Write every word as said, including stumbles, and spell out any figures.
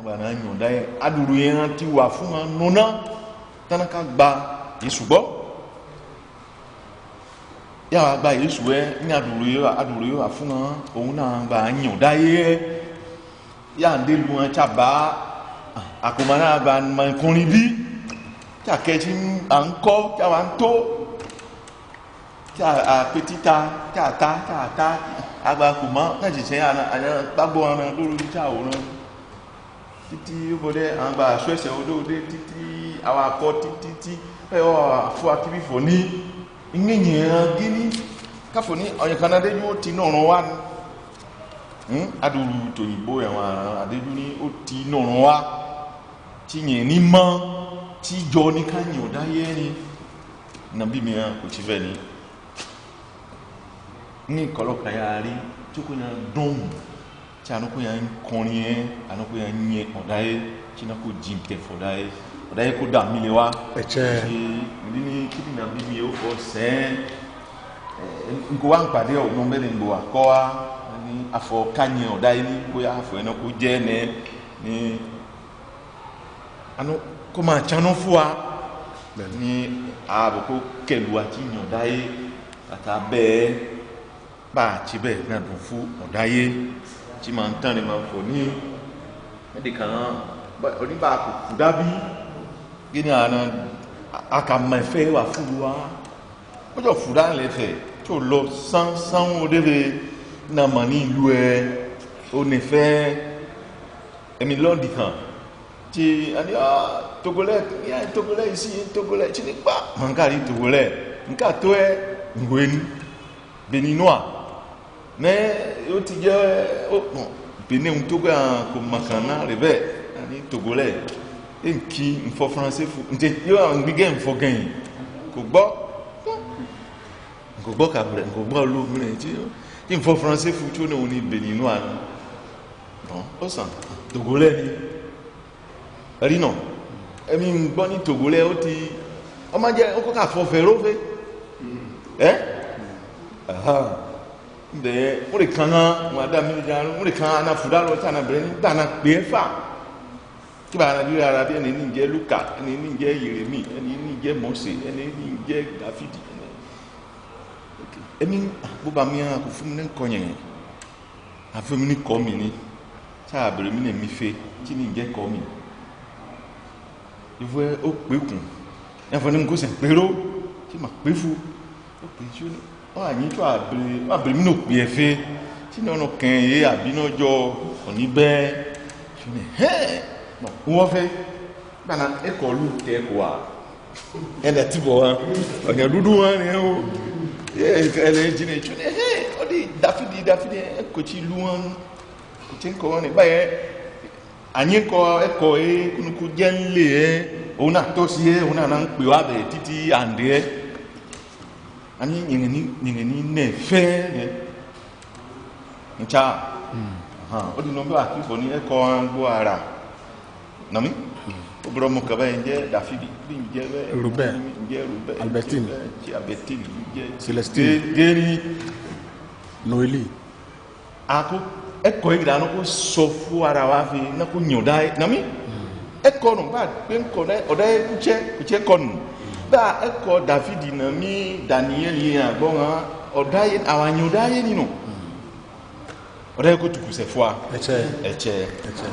Agbaa na nyɛ ɔdaye. Aduru yɛ na ti wa fun na nɔ na. Tana ka gba Yesu gbɔ. Ya wa gba Yesu ɛ, ni aduru yɛ, aduru yɛ wa fun na, ohun na gba nyɛ ɔdaye ɛ. Ya nde lu na tsa ba, akoma na gba ma kɔnrin bi. Tsa kɛ tsi a nkɔ, tsa wa nto. Tsa a kpeti ta, tsa ta, tsa ta, agba kuma, na tsitsi ana, ana kpagbo ana dolo tsa o na. Titi obode, agba suɛsɛ ode ode titi, awa kɔ titi ti, ɛ, ɔ, afua kibi fɔ ni, nge nye a gini, ka fɔ ni, ɔyɛ kana de ju oti nɔnɔ wa ni. Hmm, aduru to yibo ya wa, ade ju ni oti nɔnɔ wa. Tsi nyɛ ni ma, tsi jɔ ni ka nyɛ ɔdaye ni. Na bi mi a ko tsi vɛ ni. Ni kɔlɔ ka ya ri, tsi ko ya dɔn. Tsi a nɔ ko ya kɔnrin ɛ, a nɔ ko ya nyɛ ɔdaye, tsi na ko jin tɛ fɔ ɔdaye. Ɔdaye ko da mi le wa. Etsɛ. Tsi, ndi ni kidi na bi mi o fɔ sɛ. Ɛ, n ko wa n pade ɔ, nɔ mɛ ni n bo wa kɔ wa, ni afɔ ka nyɛ ɔdaye ni, boya afɔ ɛ nɔ ko jɛ nɛ, ni Ano ko ma tsa nɔ fua. Bɛni. Ni a bo ko kɛ lu a tsi nyɛ ɔdaye. Kata bɛ. Ba tsi bɛ na dun fu ɔdaye. Tsi ma ntan ni ma fɔ ni. Edi kan. Ba, oni ba ko ku dabi. Gini ana, a, a ka ma fɛ wa fu lu a. Ojɔ fu da lɛ fɛ, tso lɔ san san wo de be na ma ni lu ɛ, o ne fɛ, emi lɔ di kan. Tsi ani a, Togolais, ya Togolais ici, Togolais, tsi ni kpa, ma n ka ri Togolais, n ka to ɛ, n ko eni, Béninois. Mais o ti jɛ, o, bon, Bénin, n to kɛ a ko ma kan na le bɛ, ani Togolais. E n ki, n fɔ français fu, n te, yo, n gbi gɛ, n fɔ gɛ, ko gbɔ. N ko gbɔ ka mlɛ, n ko gbɔ lu mlɛ, tsi, tsi n fɔ français fu, tsi o ne o ni Béninois. Bon, o san, Togolais ni. Ri nɔ, emi n gbɔ ni Togolais o ti, o ma jɛ, o ko ka fɔ fɛ lo fe. Ɛ? Aha. Ndɛ, mo le kan na, mo da mi ja, mo le kan na fu da lɔ tsa na bɛ ni, da na kpe fa. Ki ba na bi ra ra bi, ɛni ni jɛ Luka, ɛni ni jɛ Yeremi, ɛni ni jɛ Mose, ɛni ni jɛ Dafidi. Ok. Emi, bo ba mi a, ko fu mi ni kɔ nyɛ. A fu mi ni kɔ mi ni. Tsa bere mi ni mi fe, tsi ni jɛ kɔ mi. Ivo ɛ o kpe kun. Ya fɔ ni mi ko sɛ kpe lo. Tsi ma kpe fu. O kpe tsi o ni. O a nyi tso a bere, o a bere mi ni o kpe ɛ fe. Tsi ni o nɔ kɛn ye a bi nɔ jɔ. O ni bɛ. Tsi o ni hɛ. Nɔ, o wɔ fe. Bana e kɔ lu tɛ ko a. Ɛna ti bɔ wa. Ɔnya dudu wa ni o. Ye, ɛlɛ jine tsi o ni hɛ. O di Dafidi, Dafidi, e ko tsi lu wa. Ko tsi n kɔ wa ni. Ba ye. Anyi kɔ, e kɔ e, kunu ko jɛ n le e, o na to si e, o na na n kpe wa bɛ titi ande e. Ani nyɛŋɛ ni, nyɛŋɛ ni nɛ fɛ nɛ. N tsa. Mm. Aha, o di nɔ bɛ wa ki fɔ ni e kɔ an gbo ara. Na mi? Mm. O bro mo kaba n jɛ Dafidi, bi n jɛ bɛ. Ruben. N jɛ Ruben. Albertine. N jɛ Albertine, n jɛ. Celestine. Ge-, Geri. Noeli. A ko, e kɔ e gida nɔ ko sɔ fu ara wa fe, na ko nyɛ ɔdaye, na mi? E kɔ nɔ, ba kpe n kɔ ɔdaye, ɔdaye kutsɛ, kutsɛ kɔ nɔ. Ba e kɔ Dafidi na mi, Daniel ye agbɔ ŋa, ɔdaye, awa nyɛ ɔdaye ni nɔ. Ɔdaye ko tuku sɛ fua. Etsɛ. Etsɛ. Etsɛ.